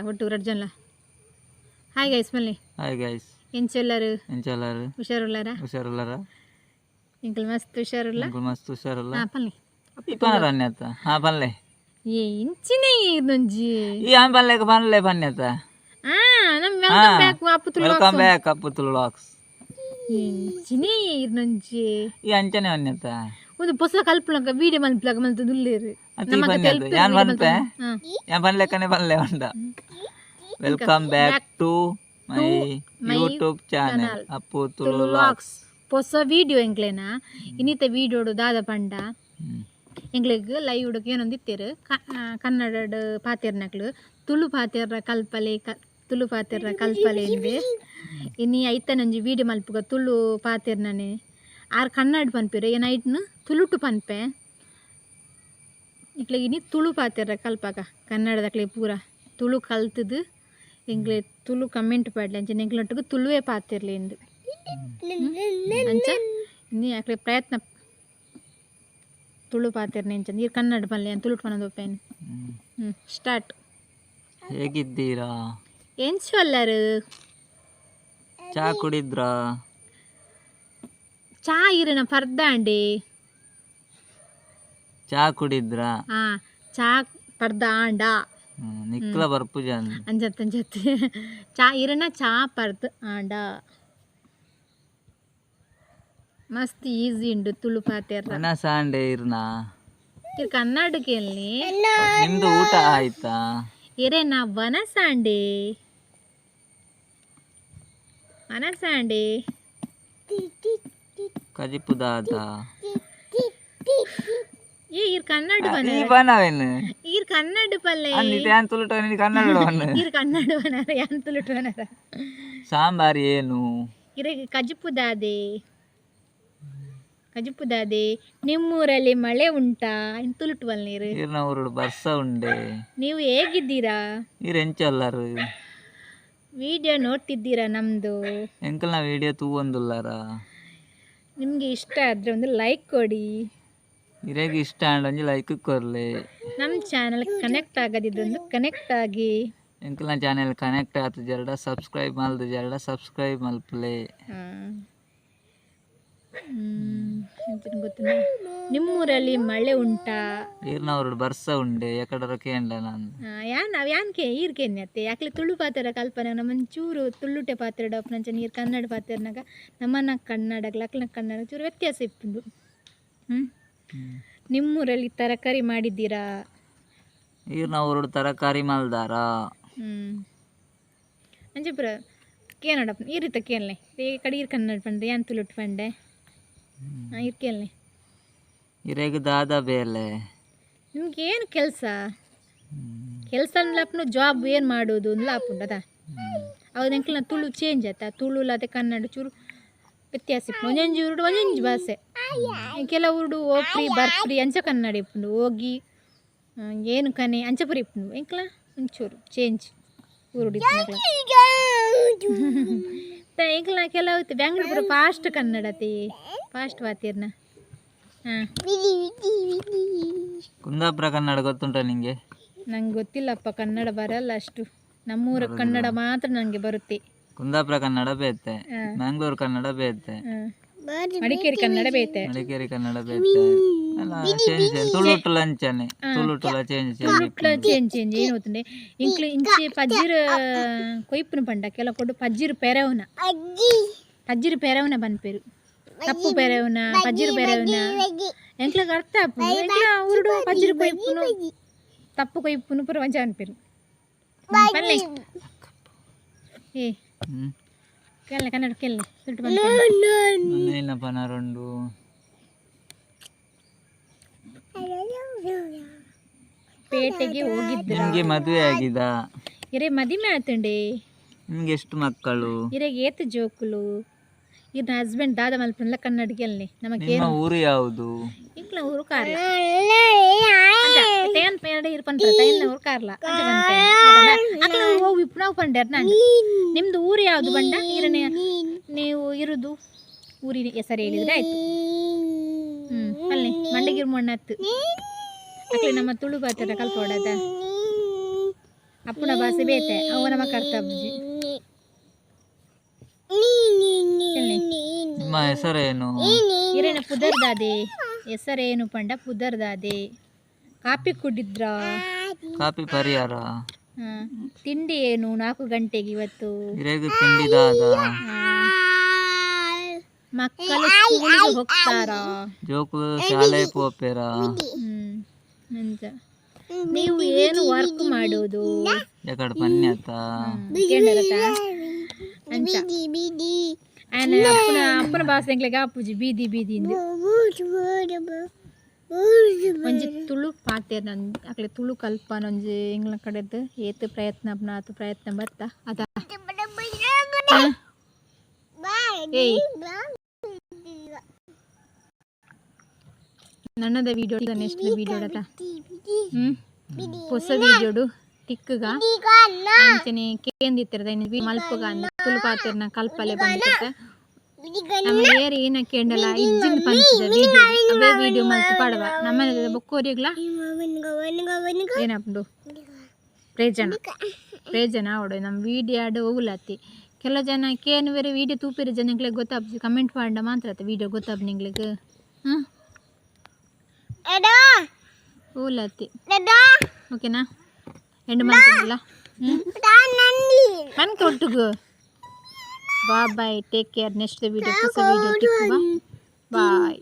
ಒಟ್ಟು ರಡ್ಡ್ ಜನಲ. ಹಾಯ್ ಗೈಸ್ ಮಲ್ಲಿ. Hi guys. ಎಂಚೆಲ್ಲರು? ಎಂಚೆಲ್ಲರು? ಹುಷಾರುಲ್ಲಾರ? ಹುಷಾರುಲ್ಲಾರ? ಎಂಕಲ್ ಮಸ್ತ್ ಹುಷಾರುಲ್ಲ. ಎಂಕುಲು ಮಸ್ತ್ ಹುಷಾರುಲ್ಲ. ಹಾ ಪನ್ಲೆ. ಈ ಪನರ ಅನ್ಯತ ಹಾ ಪನ್ಲೆ. ಏ ಇಂಚಿನೇ ಇದೊಂಜಿ. ಈ ಆನ್ ಪನ್ಲೆಕ ಪನ್ಲೆ ಪನ್ಯತ. ಆ ನಮ್ಮ welcome back Appu Tulu. Welcome back Appu Tulu vlogs. ಇಂಚಿನೇ ಇದೊಂಜಿ. ಈ ಅಂಚನೆ ಅನ್ಯತ. ಒಂದು ಹೊಸ ಕಲ್ಪಲಕ ವಿಡಿಯೋ ಮಲ್ಪಲಕ ಮಲ್ತುದುಲ್ಲೆರ್. ಅತ್ತಿ ಪನ್ಯತ ಯಾನ್ ಪನ್ಪೆ ಯಾನ್ ಪನ್ಲೆಕ್ಕನೆ ಪನ್ಲೆ ಉಂಡ. Welcome back to my YouTube channel Appu Tulu vlogs. ಹೊಸ ವಿಡಿಯೋ ಎಂಕ್ಲೆನ ಇನ್ನಿತ ವಿಡಿಯೋಡು ದಾದ ಪಂಡ ಎಂಕ್ಲೆಗ್ ಲೈವ್ ಏನೊಂದು ಇತ್ತೆರ್ ಕನ್ನಡಡ್ ಪಾತೆರ್ನಕ್ಲು ತುಳು ಪಾತೆರ್ರ ಕಲ್ಪಲೆ ತುಳು ಪಾತೆರ್ರ ಕಲ್ಪಲೆ ಇಂದೆ ಇನಿ ಐತನೊಂಜಿ ವಿಡಿಯೋ ಮಲ್ಪುಗ ತುಳು ಪಾತೆರ್ನನೆ ಆರ್ ಕನ್ನಡ ಪನ್ಪೆರ್ ಏನ್ ಐಟ್ನ್ ತುಳುಟು ಪನ್ಪೆ ಇಕ್ಲೆಗ್ ಇನಿ ತುಳು ಪಾತೆರ್ರ ಕಲ್ಪಾಗ ಕನ್ನಡದಕ್ಲೆ ಪೂರ ತುಳು ಕಲ್ತುದು ಎಂಕ್ಲೆ ತುಳು ಕಮೆಂಟ್ ಪಾಡ್ಲೆ ಅಂಚನೆ ಎಂಕ್ಲೊಟ್ಟುಗು ತುಳುವೇ ಪಾತೆರ್ಲೆ ಇಂದು ಅಂಚ ಇನಿ ಅಕ್ಲೆ ಪ್ರಯತ್ನ ತುಳು ಪಾತೆರ್ನೆ ಇಂಚ ನೀರು ಕನ್ನಡ ಪನ್ಲೆ ತುಳು ಪನೊಂದು ಒಪ್ಪೇನು. ಹ್ಞೂ ಸ್ಟಾರ್ಟ್. ಹೇಗಿದ್ದೀರಾ? ಎಂಚೊಲ್ಲರು? ಚಾ ಕುಡಿದ್ರಾ? ಚಾ ಇರನ ಪರ್ದಾಂಡಿ. ಚಾ ಕುಡಿದ್ರಾ? ಹಾಂ ಚಾ ಪರ್ದಾಂಡ. ನಿಕ್ಲ ಬರ್ಪುಜ. ಅಂಜತ್ ಅಂಜತ್ ಚಾ ಇರನ ಚಾ ಪರ್ದ್ ಆಂಡ ಮಸ್ತ್ ಈಸಿ ಉಂಡು ತುಳು ಪಾತೆರ್ರ. ಸಾಂಡೆ ಇರ್ನಾ? ಇರ್ ಕನ್ನಡಕ್ಕೆ ನಿಮ್ದು ಊಟ ಆಯ್ತಾ? ಇರೆ ನಾ ವನಸಾಂಡೆ ವನಸಾಂಡೆ. ಕಜಿಪುದಾದ? ಏ ಇರ್ ಕನ್ನಡ ಈ ಬನವೇನು? ಇರ್ ಕನ್ನಡ ಪಲ್ಲೆ. ಅನ್ನಿತೆ ಯಾನ್ ತುಳುಟ ನೀನು ಕನ್ನಡ ಬನ್ನ. ಇರ್ ಕನ್ನಡ ಬನಾರ ಯಾನ್ ತುಳುಟು ಬನಾರ. ಸಾಂಬಾರ್ ಏನು? ಇರಗೆ ಕಜಿಪುದಾದೆ ಕಜಿಪುದಾದೆ. ನಿಮ್ಮೂರಲ್ಲಿ ಮಳೆ ಉಂಟಾ? ಇನ್ ತುಳುಟು ನೀರು. ಇರ್ನ ಊರುಡು ಬರ್ಸ ಉಂಡೆ. ನೀವು ಹೇಗಿದ್ದೀರಾ? ಇರ್ ಎಂಚೊಲ್ಲರು? ವಿಡಿಯೋ ನೋಡ್ತಿದ್ದೀರಾ ನಮ್ಮದು? ಎಂಕಲ್ನ ವಿಡಿಯೋ ತೂವೊಂದುಲ್ಲಾರ? ನಿಮಗೆ ಇಷ್ಟ ಆದರೆ ಒಂದು ಲೈಕ್ ಕೊಡಿ. ಇರೆಗ್ ಇಷ್ಟ ಆಂಡ ಒಂಜಿ ಲೈಕ್ ಕೊರ್ಲೆ. ನಮ್ಮ ಚಾನಲ್ ಕನೆಕ್ಟ್ ಆಗದಿದ್ದೊಂದು ಕನೆಕ್ಟ್ ಆಗಿ. ಎಂಕಲ್ನ ಚಾನೆಲ್ ಕನೆಕ್ಟ್ ಆತು ಜರಡ ಸಬ್ಸ್ಕ್ರೈಬ್ ಮಲ್ದು ಜರಡ ಸಬ್ಸ್ಕ್ರೈಬ್ ಮಲ್ಪುಲೆ. ಗೊತ್ತಿಲ್ಲ. ನಿಮ್ಮೂರಲ್ಲಿ ಮಳೆ ಉಂಟಾ? ಇರ್ನ ಊರುಡು ಬರ್ಸ ಉಂಡೆ ಎಕಡರ ಕೇಂಡ ನಾನು. ಯಾನ್ ಅವು ಯಾನ್ಕೆ ಈರ್ಕೆನ್ನಿ ಅತ್ತೆ ಯಾಕ್ಲೆ ತುಳು ಪಾತೆರ ಕಲ್ಪನೆ ನಮ್ಮೊಂಚೂರು ತುಳುಟೆ ಪಾತೆರ ಡಾಪುನಂಚ ನೀರು ಕನ್ನಡ ಪಾತೆರ್ನಾಗ ನಮ್ಮನ್ನ ಕನ್ನಡಗ್ಲ ಅಕ್ಲನ ಕನ್ನಡ ಚೂರು ವ್ಯತ್ಯಾಸ ಇಪ್ಪುಂಡು. ಹ್ಞೂ ನಿಮ್ಮೂರಲ್ಲಿ ತರಕಾರಿ ಮಾಡಿದ್ದೀರಾ? ಇರ್ನ ಊರುಡು ತರಕಾರಿ ಮಲ್ದಾರ? ಹ್ಞೂ ಅಂಚೆ ಪೂರ ಕೇನೋಡಪ್ಪ ಈ ರೀತ ಕೇಳಲೆ ಈ ಕಡೆ ಈರ್ ಕನ್ನಡ ಪಂಡೆ ಯಾನ್ ತುಳುಟು ಪಂಡೆ ಹಾಂ ಇರ್ ಕೇಳಲೆ. ಇರೆಗ್ ದಾದ ಬೇಲೆ? ನಿಮ್ಗೆ ಏನು ಕೆಲಸ? ಕೆಲಸ ಅನ್ಲಪ್ನು ಜಾಬ್ ಏನು ಮಾಡೋದು ಅಂದ್ಲ ಆಪುಂಡು ಅದ ಅವು ಎಂಕ್ಲನ ತುಳು ಚೇಂಜ್ ಆಯ್ತಾ ತುಳು ಅದೇ ಕನ್ನಡ ಚೂರು ವ್ಯತ್ಯಾಸ ಇಪ್ಪುಂಡು. ಒಂಜೊಂಜಿ ಊರುಡು ಒಂಜೊಂಜಿ ಭಾಷೆ. ಕೆಲವು ಊರುಡು ಓಪ್ರಿ ಬರ್ಪ್ರಿ ಅಂಚ ಕನ್ನಡ ಇಪ್ಪುಂಡು ಹೋಗಿ ಏನು ಕನೆ ಅಂಚ ಪೂರ ಇಪ್ಪುಂಡು. ಎಂಕ್ಲ ಒಂಚೂರು ಚೇಂಜ್ ಊರುಡು ಇಪ್ಪುನಕ್ಲ. ಎಂಕ್ಲ ಕೆಲವು ಬ್ಯಾಂಗ್ಳೂರ್ ಪೂರ ಫಾಸ್ಟ್ ಕನ್ನಡ ತಿ ಫಾಸ್ಟ್ ವಾತಿರ್ನ. ಹಾಂ ಕುಂದಾಪುರ ಕನ್ನಡ ಗೊತ್ತುಂಟಾ ನಿಂಗೆ? ನಂಗೆ ಗೊತ್ತಿಲ್ಲಪ್ಪ, ಕನ್ನಡ ಬರಲ್ಲ ಅಷ್ಟು. ನಮ್ಮೂರ ಕನ್ನಡ ಮಾತ್ರ ನನಗೆ ಬರುತ್ತೆ. ಕುಂದಾಪುರ ಕನ್ನಡ ಬೇತೆ, ಮ್ಯಾಂಗ್ಳೂರ್ ಕನ್ನಡ ಬೇತೆ, ಮಡಿಕೇರಿ ಕನ್ನಡ ಬೇತೆ, ಮಡಿಕೇರಿ ಕನ್ನಡ ಬೇತೆ ಅಲ್ಲ. ಚೇಂಜ್ ಚೇಂಜ್ ತುಳುಟುಲ ಅಂಚನೆ ತುಳುಟುಲ ಚೇಂಜ್ ಚೇಂಜ್. ತುಳುಟ್ಲ ಚೇಂಜ್ ಚೇಂಜ್ ಏನು ಗೊತ್ತುಂಡೆ ಇಂಕ್ಲು ಇಂಚೆ ಪಜ್ಜಿರು ಕೊಯ್ಪುನ ಪಂಡ ಕೆಲವು ಕೊಡು ಪಜ್ಜಿರು ಪೆರವುನ ಪಜ್ಜಿರು ಪೆರವುನ ಪನ್ಪೆರು ತಪ್ಪು ಪೆರವುನ ಪಜ್ಜಿರು ಪೆರವುನ ಎಂಕ್ಲಗ್ ಅರ್ಥ ಆಪುಂಡು. ಎಂಕ್ಲ ಊರುಡು ಪಜ್ಜಿರು ಕೊಯ್ಪುನು ತಪ್ಪು ಕೊಯ್ಪುನು ಪೂರ ಒಂಜ ಪನ್ಪೆರು. ಪನ್ಲೆ ಏ ಕೇಳಲೆ ಕನ್ನಡ ಕೇಳಲೆ ತುಳುಟು ಪನ್ಪೆ. ಏನಪ್ಪ ನರುಂಡು? ಪೇಟೆಗೆ ಹೋಗಿದ್ರ? ನಿಮ್ಗೆ ಮದುವೆ ಆಗಿದಾ? ಇರೆ ಮದಿಮೆ ಆತುಂಡೆ. ನಿಮ್ಗೆ ಎಷ್ಟು ಮಕ್ಕಳು? ಇರೆಗೆ ಏತ್ ಜೋಕುಲು? ಇರ್ನ ಹಸ್ಬೆಂಡ್ ದಾದ ಮಲ್ಪುನ್ಲ ಕನ್ನಡ ಕೇಳಲೆ ನಮಗೆ. ನಿಮ್ಮ ಊರು ಯಾವುದು? ಇಂಕ್ಲ ಊರು ಕಾರ್ಲ. ತೇನ್ ಪೇಡ ಇರ್ ಪನ್ಪೆ ತೈನ ಊರು ಕಾರ್ಲ ಅಂಚ ಪನ್ಪೆ. ಅಕ್ಲ ಹೋಗಿ ಇಪ್ಪುನ ಪಂಡೇರ್ ನಾನು. ನಿಮ್ದು ಊರು ಯಾವುದು ಬಂಡ ಇರನೆ ನೀವು ಇರುದು ಊರಿನ ಹೆಸರು ಹೇಳಿದ್ರೆ ಆಯ್ತು. ಹ್ಞೂ ಅಲ್ಲಿ ಮಂಡಗಿರ್ ಮೊಣ್ಣತ್ತು ಅಕ್ಲೆ ನಮ್ಮ ತುಳು ಪಾತೆರ ಕಲ್ಪೋಡದ. ಅಪ್ಪುನ ಭಾಷೆ ಬೇತೆ, ಅವು ನಮ್ಮ ಕರ್ತವ್ಯ. ನಿಮ್ಮ ಹೆಸರೇನು? ಇರೇನ ಪುದರ್ದಾದೆ? ಹೆಸರೇನು ಪಂಡ ಪುದರ್ದಾದೆ? ಕಾಪಿ ಕುಡಿದ್ರಾ? ಕಾಪಿ ಪರಿಹಾರ. ಹಾ. ತಿಂಡಿ ಏನು 4 ಗಂಟೆಗೆ ಇವತ್ತು? ಇರೆಗ್ ತಿಂಡಿದಾದ? ಮಕ್ಕಳು ಸ್ಕೂಲಿಗೆ ಹೋಗ್ತಾರಾ? ಜೋಕುಲು ಶಾಲೆ ಪೋಪೆರಾ? ಅಂಚ ನೀವು ಏನು ವರ್ಕ್ ಮಾಡೋದು? ಎಕಡೆ ಪನ್ಯತ. ಕೇಂದ್ರತ ಅಂಚ ಆಯನ ಅಪ್ಪನ ಅಪ್ಪನ ಭಾಷೆ ಎಂಕ್ಲೆಗ್ ಆಪುಜಿ, ಬೀದಿ ಬೀದಿ ಇಂದ್. ಒಂಜಿ ತುಳು ಪಾತೆರ್ನ ಅಕ್ಲೆ ತುಳು ಕಲ್ಪನ ಒಂಜಿ ಎಂಗ್ಲ ಕಡೆದ್ ಏತ್ ಪ್ರಯತ್ನ ಆತ್ ಪ್ರಯತ್ನ ಬತ್ತ ಅದ. ಏಯ್, ನನ್ನದ ವಿಡಿಯೋ ನೆಕ್ಸ್ಟ್ ವಿಡಿಯೋ ಹೊಸ ವಿಡಿಯೋಡು ತಿಕ್ಕುಗ. ಅಂಚನೆ ಕೇಂದಿತ್ತಿರದ ಮಲ್ಪುಗ ಅಂದ್ ತುಳು ಪಾತೆರ್ನ ಕಲ್ಪಲೆ ಬಂದಿತ್ತ. ನಮ್ಮ ಏರ್ ಏನ ಕೇಂಡಲ ಇಜ್ಜಿಂದ್ ಪನ್ಪುದ ವಿಡಿಯೋ, ಅವೇ ವಿಡಿಯೋ ಮಲ್ತ್ ಪಾಡುವ. ನಮ್ಮನೆ ಬೊಕ್ಕೋರಿಗ್ಲ ಏನಾಪುಂಡು ಪ್ರಯೋಜನ ಪ್ರಯೋಜನ ಆವಡು ನಮ್ಮ ವಿಡಿಯೋ ಆಡ್ ಹೋಗುಲತ್ತಿ. ಕೆಲವು ಜನ ಕೇನು ಬೇರೆ ವಿಡಿಯೋ ತೂಪಿರ ಜನಗಳಿಗೆ ಗೊತ್ತಾಪುಜಿ. ಕಮೆಂಟ್ ಪಾಂಡ ಮಾತ್ರ ಆತ ವಿಡಿಯೋ ಗೊತ್ತಾಪು ನಿಂಗ್ಲೆಗ್. ಹಾಂ, ಹೋಗ್ಲತ್ತಿ. ಓಕೆನಾ? ಎಂಡ್ ಮಾಡ್ತೀನಲ್ಲ. ಹ್ಞೂ, ಮನ್ಕ ಒಟ್ಟುಗು. Bye bye, take care. Next video ಹೊಸ ವಿಡಿಯೋ ತಿಕ್ಕುವ. ಬಾಯ್.